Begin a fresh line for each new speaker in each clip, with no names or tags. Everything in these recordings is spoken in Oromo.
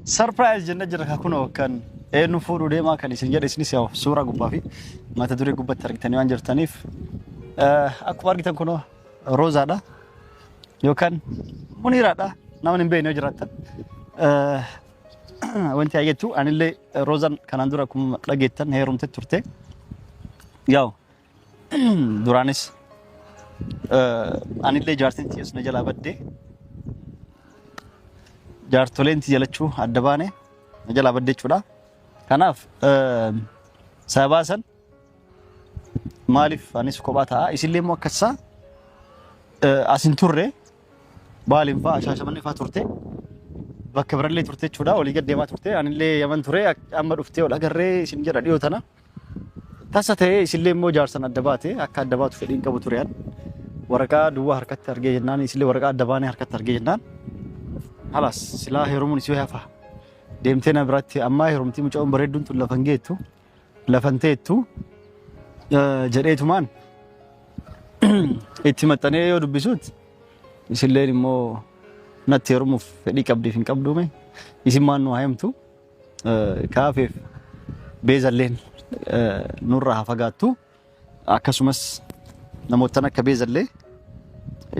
Surprise jennee jirra ka kunoo kan eenyu fuudhuu deemaa kan isin jedhe isinis yaa suuraa gubbaa fi mata duree gubbatti argitanii waan jirtaniif akkuma argitan kunoo Roozaadha yookaan Muniiraadha namni hin beekne yoo jiraattan. Wanti haa jettu anillee Roozaan kanaan dura akkuma dhageettan heerumte turte. Yaa'u duraanis anillee jaartiin tiyyas na jalaa baddee jaartoleen tiyya lachuu adda baane na jalaa badde jechuudha. Kanaaf sababaa san maaliif anis kophaa ta'a isillee immoo akka isaa as hin turre baaliin fa'a shaashamannee fa'a turte bakka birallee turte jechuudha olii gad deemaa turte anillee yaman ture amma dhuftee ol agarree isin jedha dhiyoo tana. Tasa ta'ee isillee immoo jaarsan adda baate akka adda baatu fedhiin qabu ture an. Waraqaa duwwaa harkatti argee jennaan isillee waraqaa adda baanee harkatti argee jennaan. Halaas silaa heerumuun isii hafa. Deemtee na biratti ammaa heerumtii mucaan bareedduun tun lafan geettu lafan teettu jedheetumaan itti maxxanee yoo dubbisuut isilleen immoo natti heerumuuf fedhii qabdiif hin qabduume isin maan nu haa himtu. Kaafeef beezalleen nurraa haa fagaattu. Akkasumas namoottan akka beezallee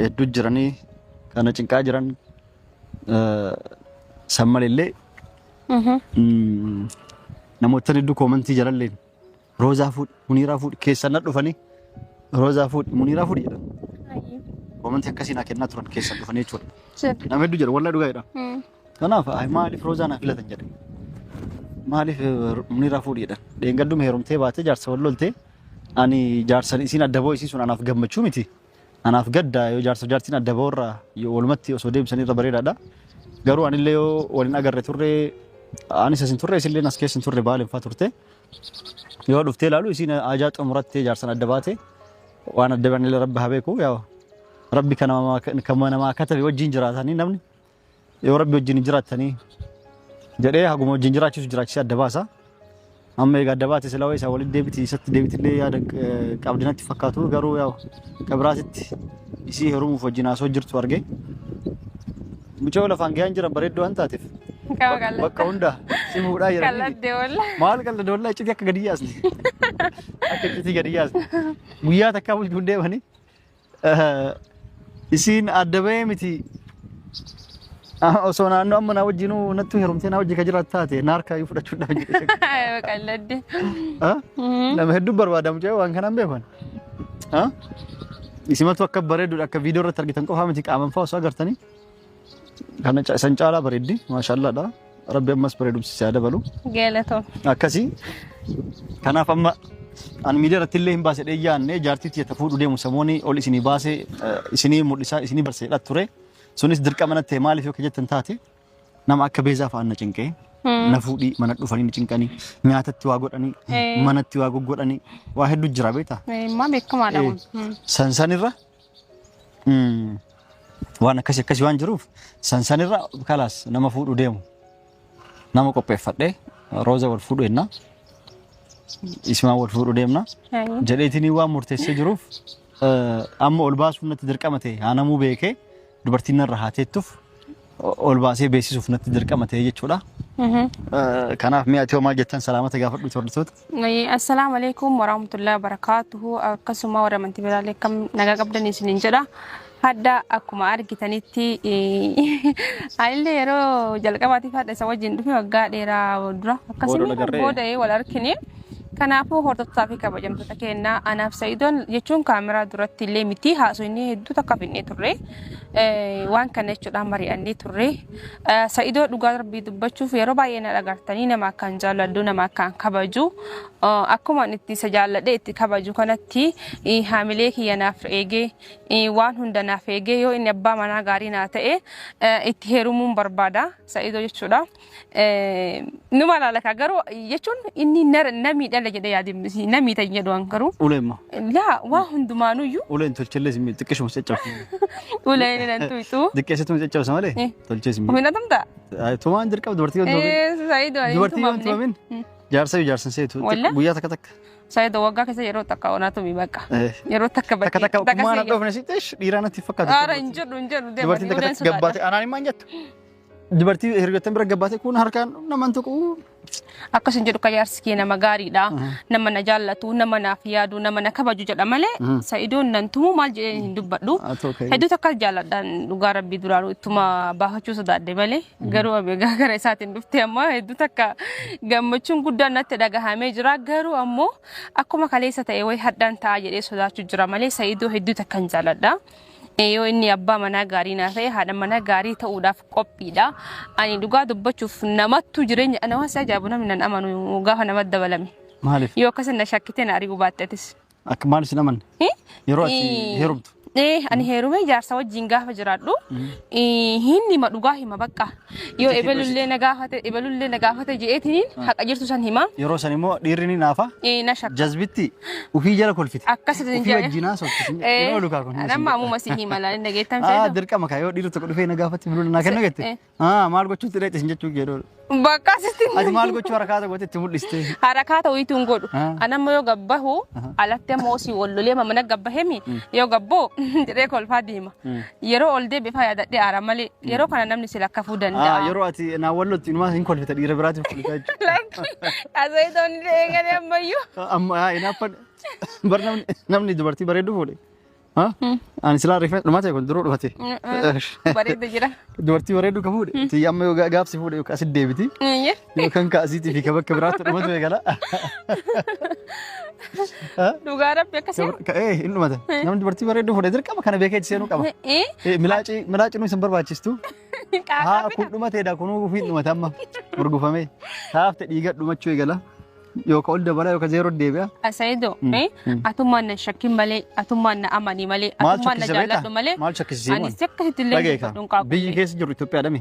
hedduu jiranii kana cinqaa jiran san malillee namoottan hedduu koomantii jalalleen Roozaa fuudhi Muniiraa fuudhi keessan na dhufanii Roozaa fuudhi Muniiraa fuudhi jedhan. Koomantii akkasii naa kennaa turan keessan dhufanii jechuudha. Nama hedduu jedha wallahi dhugaa jedha. Kanaaf ay maaliif Roozaa naa filatan jedhe. Maaliif Muniiraa fuudhi jedhan. Dheengadduma heerumtee baatee jaarsa wal loltee ani jaarsan isiin adda ba'u isiin sun anaaf gammachuu miti. Anaaf gadda yoo jaarsa jaartiin adda ba'u irraa yoo walumatti osoo deebisanii irra bareedaadha. Garuu anillee yoo waliin agarre turre anis as hin turre isillee as keessa hin turre baalen fa'aa turte. Yoo dhuftee ilaalu isiin ajaa xumurattee jaarsan adda baate waan adda baanillee rabbi haa beeku yaa rabbi kan namaa katabe wajjin jiraatanii namni yoo rabbi wajjin hin jiraattanii jedhee haguma wajjin jiraachisu jiraachisee adda baasa. Amma egaa adda baate silaa isaa walitti deebiti isatti deebitillee yaada qabdi natti fakkaatu garuu yaa kabiraatitti isii heerumuuf wajjin haasoo jirtu arge. Mucayoo lafaan gahaan jiran bareedduu waan taateef bakka hunda si fuudhaa jiranii.
Kalladde walla.
Maal qalladde wallaahi iccitii akka gadi yaasne. Akka iccitii gadi yaasne. Guyyaa takkaa bulchuun deemanii isiin adda bahee miti osoo naannoo amma naa wajjinuu nattu heerumtee naa wajji ka jiraatu taate na harkaa iyyuu fudhachuu dhaan jedhe.
Qalladde.
Nama hedduu barbaada mucayyoo waan kanaan beekan. Isimatu akka bareeduudha akka viidiyoo irratti argitan qofaa miti qaaman fa'aa osoo agartanii. Kana isan caalaa bareeddi maashaallaadha. Rabbi ammas bareedumsi si haa dabalu.
Galatoom.
Akkasii. Kanaaf amma ani miidiyaa irratti illee hin baase dhee yaanne jaartii tiyya ta fuudhu deemu samoonii ol isinii baase isinii mul'isaa isinii barseedha ture. Sunis dirqama natti ta'e maaliif yoo jettan taate nama akka beezaa fa'aan na cinqee na fuudhii mana dhufanii na cinqanii nyaatatti waa godhanii manatti waa goggodhanii waa hedduu jira beektaa.
Immoo beekamaadha kun.
San sanirra waan akkasii akkasii waan jiruuf san sanirra kalaas nama fuudhu deemu nama qopheeffadhee rooza wal fuudhu jenna isimaan wal fuudhu deemna jedheetiin waan murteessee jiruuf amma ol baasuun natti dirqama ta'e haa namuu beekee dubartiin narra haa teettuuf ol baasee beeksisuuf natti dirqama ta'e jechuudha. Kanaaf mi'a ati hoo maal jettan salaamata gaafadhu hordoftoota.
Assalaamu alaikum warahmatullahi wabarakatuhu. Akkasuma warra amantii biraallee akkam nagaa qabdan isiniin jedha. Hadda akkuma argitanitti anillee yeroo jalqabaatiif hadha isa wajjin dhufe waggaa dheeraa dura
Booda wal
akkasuma
agarree.
booda wal argine. Kanaafuu hordoftootaa fi kabajamtoota keenya anaaf Sa'idoon jechuun kaameraa duratti illee miti haasofni hedduu takka finnee turre waan kana jechuudhaan mari'annee turre. Sa'idoo dhugaa rabbii dubbachuuf yeroo baay'ee na dhagartanii nama akkaan jaalladhu nama akkaan kabaju akkuma ani itti isa jaalladhe itti kabaju kanatti haamilee kiyya naaf eegee waan hunda naaf eegee yoo inni abbaa manaa gaarii naa ta'e itti heerumuun barbaada Sa'idoo jechuudha. Numa laala garuu jechuun inni na miidhala jedhee yaade na miita hin jedhu an garuu.
Ulee immoo.
Laa waa hundumaanuyyuu.
Uleen tolchellee si miidhu xiqqishuma caccabsa.
Uleen nan tuyxu.
Xiqqeessitu caccabsa malee tolchee si miidhu.
Humna tumta.
Tumaan dirqama dubartii yoo tumamin.
Saayidoo ani
Dubartii yoo
tumamne.
tumamin jaarsa yoo jaarsan seetu
Walla?
guyyaa takka takka.
Saayidoo waggaa keessa yeroo takka onaa tumi bakka. Yeroo takka
Takka takka kummaan hadhoofne si xish dhiiraa natti fakkaatu.
Aara hin jedhu hin jedhu
Dubartiin takka
uleen
takka gabbaate anaan himaan jettu. Dubartii hiriyoottan bira gabbaate kun harkaan naman tuqu.
Akkas hin jedhu ka jaarsi kee nama gaariidha. Nama na jaallatu, nama naaf yaadu, nama na kabaju jedha malee Sa'idoon nan tumu maal jedhee hin dubbadhu.
Haa ta'u ka'e.
Hedduu takka jaalladhaan dhugaa rabbii duraanuu ittuma baafachuu sodaadhe malee garuu egaa gara isaatiin dhufte amma hedduu takka gammachuun guddaan natti dhagahamee jira. Garuu ammoo akkuma kaleessa ta'e wayi hadhaan ta'a jedhee sodaachuu jira malee Sa'idoo hedduu takka hin jaalladha. Yoo inni abbaa manaa gaarii naa ta'e haadha manaa gaarii ta'uudhaaf qophiidha. Ani dhugaa dubbachuuf namattu jireenya ana waan si ajaa'ibu namni nan amanu gaafa namatti dabalame.
Maaliif?
Yoo akkas na shakkite na ari'uu baatte atis.
Akka maal isin amanne? Yeroo ati heerumtu.
Ani heerumee jaarsa wajjin gaafa jiraadhu hin hima dhugaa hima bakka. Yoo ebelullee na gaafate ebelullee na gaafate je'eetiniin haqa jirtu san hima.
Yeroo san immoo dhiirri ni naafa.
Na shakka.
Jazbitti ufii jala kolfite.
Akkasitti hin
Ufii
jedhe.
wajjin haasofti. Yeroo lukaa kun.
Amma ammuma si hima laal dhageettan
Ah,
seetu.
dirqama kaa yoo dhiirri tokko dhufee na gaafatti bilbiluu naa kenna jette. Ah, maal gochuutti dheete sin jechuu kee dhoolu.
Bakka asitti
Ati maal gochuu harakaata goote itti mul'iste.
harakaata wayiitu hin godhu.
Ah.
Ani amma yoo gabbahu alatti amma osii wal lolee mana gabbahemi yoo gabboo jedhee kolfaa deema. Yeroo ol deebi'e faa yaadadhee aara malee yeroo kana namni si lakkafuu
Ah,
danda'a.
yeroo ati naa wallottu inumaa hin kolfita dhiira biraatiif kolfita jechuudha.
Lakki asayitoonni eegalee ammayyuu.
Amma haa hinaaffan bar namni namni dubartii bareedduu fuudhe. Ha? Ani silaa rifeensa dhumate kun duruu dhumate.
Bareeda jira.
Dubartii bareedduu ka fuudhe. Tiyya amma yoo gaafsi fuudhe yookaan asit deebiti. Yookaan ka asiitii fi ka bakka biraatti dhumatu eegala.
Dhugaa rabbi akkasii.
Ee hin dhumata. Namni dubartii bareedduu fuudhe dirqama kana beekee itti seenuu qaba. Milaacii milaacii nu isin barbaachistu. Haa kun dhumateedha kunuu ofiin dhumate amma gurgufamee. Taafte dhiiga dhumachuu eegala. Yookaan ol dabala yookaan zeeroo deebi'a.
Sayido, atummaan na shakkin malee, atummaan na amani malee,
Maal
atummaan na
shakkisiisa beektaa?
jaalladhu malee.
Maal shakkisiisa
Ani si akkasitti illee
Dhageeka.
dubbadhu hin qabu.
Biyyi keessa jiru Itoophiyaadha mi?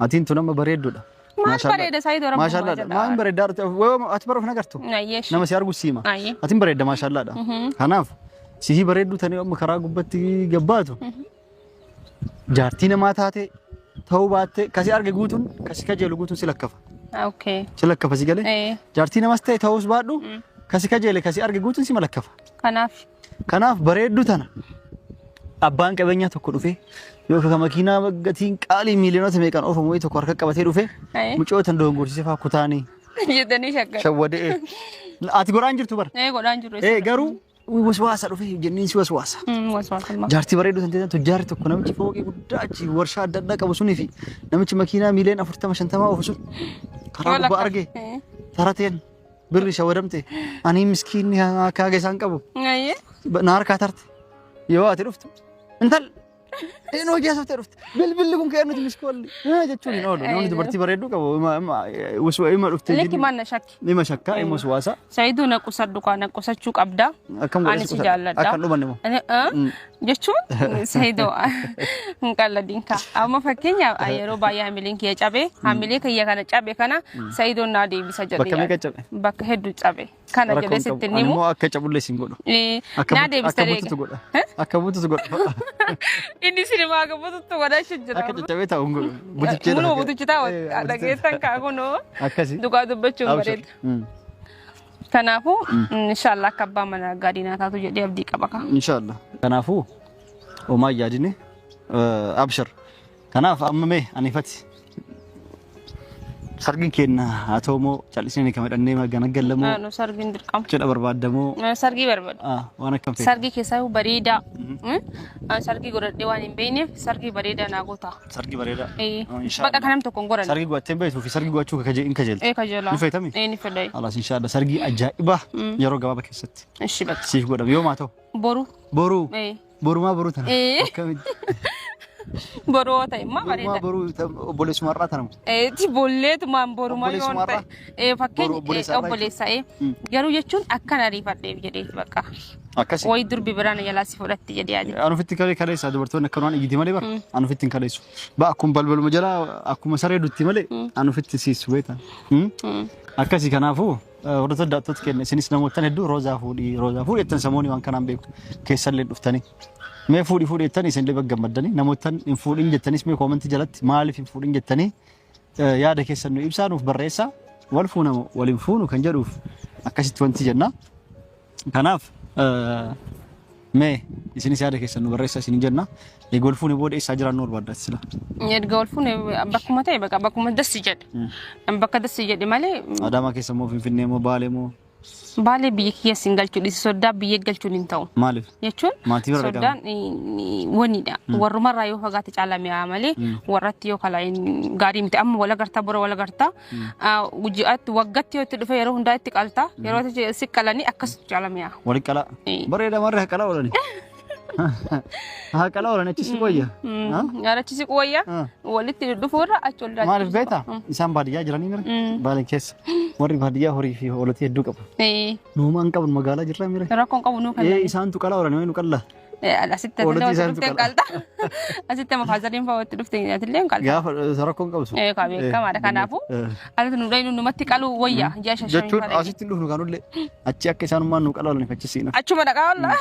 Atiin tun amma bareedduudha.
Maal bareeda Sayido rabbumaa
Maashaallaadha.
jedha.
Maal bareeddaa jirti? Ati bara of hin agartu.
Ayyeesh.
Nama si argu siima.
Ayyee.
Atiin bareedda maashaallaadha. Kanaaf sihii bareedduu tanii amma karaa gubbatti gabbaatu jaartii namaa taate ta'uu baatte kasi arge guutuun kasi kajeelu guutuun si lakkafa.
Okay.
Si lakkafa si galee. Jaartii namas ta'e ta'uus baadhu kasi kajeele kasi arge guutuun si malakkafa.
Kanaaf.
Kanaaf bareedduu tana abbaan qabeenyaa tokko dhufee yookaan kan makiinaa gatiin qaalii miiliyoonota meeqaan oofamu wayii tokko harka qabatee dhufee mucoo tan dogongorsiisee faa kutaanii
Jedhanii shakkan.
shawwadee. Ati godhaan jirtu bara.
Godhaan jiru.
Garuu waswaasa dhufee jenniin si waswaasa.
Waswaasummaa.
Jaartii bareedduu tan ta'e tujjaarri tokko namichi fooqii guddaa achi warshaa adda addaa qabu sunii fi namichi makiinaa miiliyoona 40 50 oofu sun karaa gubbaa arge tarateen birri shawadamte ani miskiinni akka haga isaan qabu na harkaa tarte yoo ati dhuftu intal Inni hojii haasofte dhufte. Bilbilli kun kee nuti miskoolli. Jechuun hin oolu. Namni dubartii bareedduu qabu ima dhuftee
Likki maal na shakki.
Ima shakkaa ima waswaasa.
Saayiduu na qusadhu kaa na qusachuu qabda.
Akkam godhee
Ani
si
si
qusadha?
jaalladha.
Akka hin dhumanne moo?
Jechuun Saayidoo hin qalladin kaa. Amma fakkeenyaaf yeroo baay'ee hamileen kiyya cabe hamilee kiyya kana cabe kana Saayidoon naa deebisa jedhee.
Bakka meeqa cabe?
Bakka hedduu cabe. Kana
Rakkoo
jedhee
hin qabu.
sitti hin
Ani
himu.
immoo akka cabullee siin godhu. Akka
Naa deebista
akka
reega.
bututu godha. Akka bututu godha.
Inni sinimaa akka bututu godhachuu jira.
Akka caccabee taa'u hin godhu. Butichee
Muluma
lafa
butuchi taa'u dhageessan kaa kunoo.
Akkasi.
Dhugaa dubbachuun
Abshir.
bareeda. Kanaafuu inshaallah akka abbaa manaa gaarii naa taatu jedhee abdii qaba kaa.
Inshaallah. Kanaafuu homaa hin yaadini. Abshir. Kanaaf amma mee ani ifatti sargiin keenya haa ta'u moo callisnee ni kamadhannee gana gallamoo
Nu sargiin dirqama.
cidha barbaaddamoo
Sargii barbaadu.
waan akkam feeta?
Sargii keessaa bareedaa. Sargii godhadhee waan hin beekneef sargii bareedaa naa goota.
Sargii bareedaa.
Bakka kanam tokko hin godhanne.
Sargii godhattee hin beektuu fi sargii godhachuu hin kajeeltu.
Ee kajeelaa.
Ni feetami?
Ee ni fedha.
Alaas inshaallah sargii ajaa'ibaa yeroo gabaabaa keessatti
Ishi bakka.
siif godhama yoo maa ta'u.
Boru.
Boruu.
Ee.
Borumaa boruu tana.
Ee.
Akkamitti?
Boruu yoo ta'e immoo
Borumaa
bareeda.
boruu obboleessuma har'aa tana moo?
Eeti bolleetumaan boruma yoo
Obboleessuma
ta'e.
har'aa?
Ee
Boru
fakkeenya
obboleessa har'aa
obboleessa ee. Garuu jechuun akkan ariifadheef jedheeti bakka.
Akkasi.
Wayi durbi biraan jalaa si fudhatti jedhee yaade.
An ofitti kalee kaleessa dubartoonni akka waan iyyiti malee bara. An ofitti hin kaleessu. Ba akkuma balbaluma jalaa akkuma saree dutti malee an ofitti siisu beekta. Akkasi kanaafuu Hordoftoota daawwattoota keenya isinis namoottan hedduu roozaa fuudhii roozaa fuudhii jettan samoonii waan kanaan beeku keessallee dhuftanii. Mee fuudhii fuudhii jettan isinillee bagga gammaddanii namoottan hin fuudhin jettanis mee koomentii jalatti maaliif hin fuudhin jettanii yaada keessan nu ibsaa nuuf barreessaa wal fuuna moo wal hin fuunu kan jedhuuf akkasitti wanti jenna. Kanaaf Mee isinis yaada keessan nu barreessaa isin jenna. Eega wal fuune booda eessaa jiraannu barbaadda sila?
Erga wal fuune bakkuma ta'e bakka bakkuma dassi jedhe. Bakka dassi jedhe malee.
Adaamaa keessa moo Finfinnee moo Baalee moo?
Baalee biyya kiyya sin galchuu dhiisi soddaa biyya galchuun hin ta'u.
Maaliif?
Jechuun
Maatii bira dhaqaa.
soddaan waniidha. Warrumarraa yoo fagaate caalaa mi'aa malee warratti yoo kalaa gaarii miti. Amma wal agartaa bora wal agartaa. Ji'aatti waggatti yoo itti dhufe yeroo hundaa itti qalta. Yeroo itti si qalanii akkasitti caalaa mi'aa.
Wali qalaa. Bareeda marre haa qalaa oolani. Haa qalaa oolani achi si qoyya.
Achi si qoyya. Walitti dhufuurra achi ol
Maaliif beektaa? Isaan baadiyyaa jiranii mire? Baaleen keessa. Warri baadiyyaa horii fi hoolotii hedduu qabu. Nuuma hin qabnu magaalaa jirraa mire?
Rakkoon qabu nuu
kan. Isaantu qalaa oolani nu qallaa.
Asitti ati dhufte qalta. Asitti amma faazariin fa'aa walitti dhufte atillee hin qalta.
Gaafa rakkoon qabsu.
Ee kaa beekamaadha. Kanaafuu asitti nu dhaynu numatti qaluu wayya ji'a shan shan.
Jechuun asitti hin dhufnu kanullee achi akka isaanummaan nu qalaa oolaniif achi siina.
Achuma dhaqaa olla.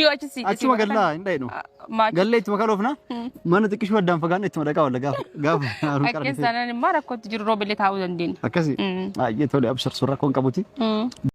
Yoo achi siite.
Achuma gallaa hin dhaynu. Gallee ittuma kaloofna mana xiqqishuu addaan fagaanne ittuma dhaqaa olla gaafa gaafa haaruu
Akkas taanaan immoo rakkootti jiru roobillee taa'uu dandeenya.
Akkasi. Baay'ee tole abshar sun rakkoon qabuti.